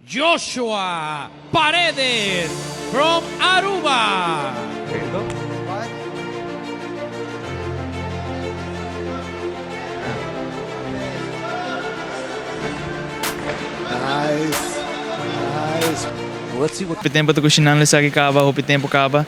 Joshua Paredes from Aruba. There you go. What? Nice. Nice. Well, let's see what Hopi tempo ta cushinando esaki caba, hopi tempo caba.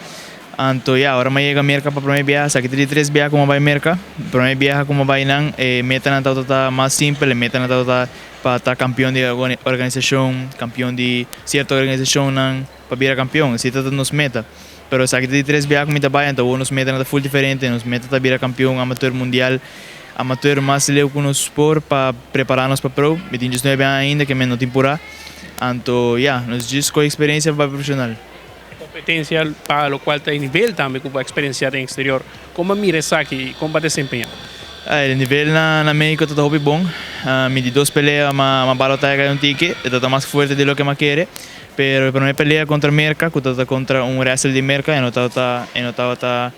Anto ya, ora mi a yega Merca pa prome biaha, esaki ta di tres biaha cu mi a bay Merca. Prome biaha cu mi a bay nan, e metanan tabata ta mas simpel, e metanan tabata pa ta campeon di organisacion, campeon di cierto organisacionnan, pa bira campeon. Esey tabata nos meta. Pero esaki ta di tres biaha cu mi ta bay, anto awor nos metanan ta full diferente. Nos meta ta bira campeon amateur mundial, amateur mas leu cu nos por pa prepara nos pa pro. Mi tin diesnuebe aña ainda, ke men no tin pura. Anto ya, nos djis coge experiencia pa bay profesional. Competencia pa locual ta e nivel tambe cu bo a experiencia den exterior. Con bo a mira esaki y con bo a desempeña? E nivel na Mexico ta hopi bon. Mi di dos pelea m'a balota e un tiki, e ta mas fuerte di loke m'a kere. Pero e prome pelea contra Merca, cu ta contra un wrestler di Merca, e no tabata, e no tabata,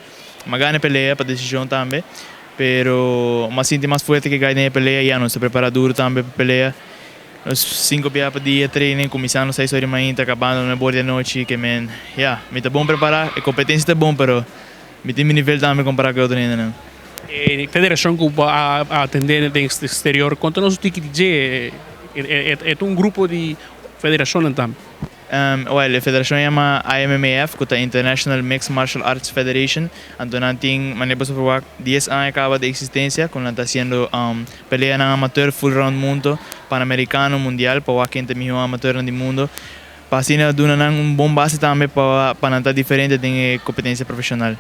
m'a gana e pelea pa decision tambe. Pero m'a sinti mas fuerte ke guy den e pelea y ya nos ta prepara duro tambe pa pelea. Nos cinco bia pa dia training, cuminsando seis ora di mainta, acabando nuebe ora di anochi, ke men, ya, mi ta bon prepara, e competencia ta bon, pero mi tin mi nivel tambe compara cu e otro hendenan. E federacion cu bo a atende den exterior, conta nos un tiki di dje, e ta un grupo di federacionnan tambe? Well, e federacion yama IMMAF, cu ta International Mixed Martial Arts Federation. Anto nan tin, manera boso por wak, dies aña caba di existencia, cu nan ta haciendo peleanan amateur full round mundo, Panamericano, Mundial, pa wak ken ta e miho amateurnan di mundo, pa asina duna nan un bon base tambe pa pa nan ta diferente den e competencia profesional.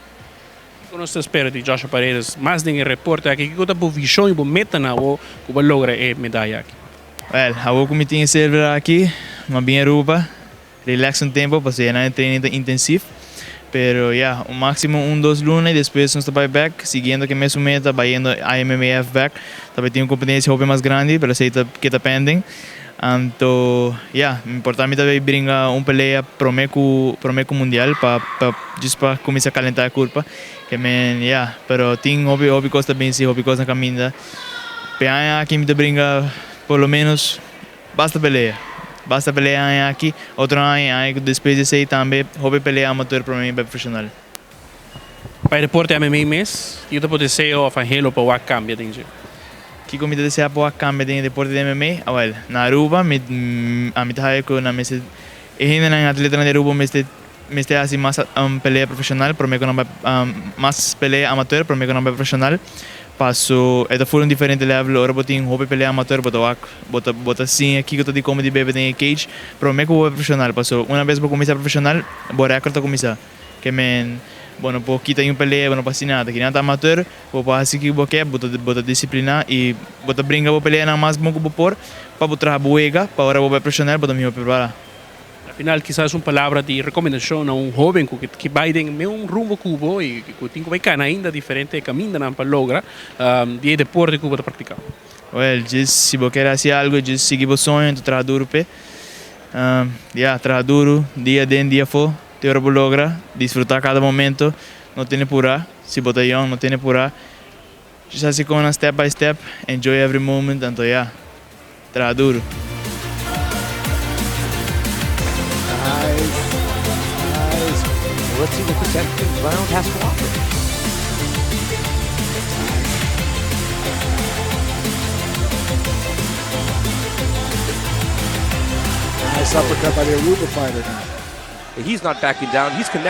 Kiko nos ta spera di Joshua Paredes mas den e reporte aki? Kiko ta bo vision y bo metanan awo cu bo logra e medaya aki? Well, awo cu mi tin e silver aki, m'a bin Aruba, relax un tempo pasobra nan e training ta intensief. Pero ya, un maximo un dos luna y despues nos ta bay bek, siguiendo cu e mesun meta, bayendo IMMAF bek. Ta bay tin un competencia hopi mas grandi, pero esey ta keda pending. Anto, ya, importa mi ta bay bringa un pelea prome cu prome cu mundial pa pa just pa cuminsa calenta e curpa. Ke men, ya, pero tin hopi hopi cos ta binsi, hopi cos na caminda. Pe aña aki mi ta bringa por lo menos basta pelea. Basta pelea aña aki, otro aña, aña despues di esey tambe hopi pelea amateur prome mi bay profesional. Pa e deporte MMA mes, kiko ta bo deseo of anhelo pa wak cambia den dje? Kiko mi ta desea pa wak cambia den e deporte di MMA? Awel, na Aruba mi ami ta haya cu nan mester e hendenan atletanan di Aruba mester mester haci mas pelea profesional prome cu nan bai mas pelea amateur prome cu nan bai profesional paso e ta full un diferente level ora bo tin hopi pelea amateur bo ta wak bo ta bo ta siña kiko ta di come di bebe den e cage prome cu bo bai profesional paso una bes bo cuminsa profesional bo record ta cuminsa. Ke men, bo no por kita un pelea, bo no por hasi nada. Kinan ta amateur, bo por hasi kiko bo ke, bo ta bo ta disipliná i bo ta bringa bo peleanan mas bon ku bo por pa bo traha bo wega, pa ora bo bai profeshonal bo ta mihó prepará. Na final kisas un palabra di rekomendashon na un hóben ku ke bai den meun rumbo ku bo i ku tin ku bai kana ainda diferente kamindanan pa logra di e deporte ku bo ta praktiká. Well, djis si bo kere hasi algu, djis sigui bo soño, ta traha duru p'e. Ya, traha duru, dia den, dia afó. Te ora bo logra, disfruta cada momento, no tene pura, si bo ta young no tene pura, just haci conan step by step, enjoy every moment, anto ya, traha duro. Nice. Nice. Well, let's see what the second round has to offer. Nice uppercut by the Aruba fighter now. He's not backing down. He's connected.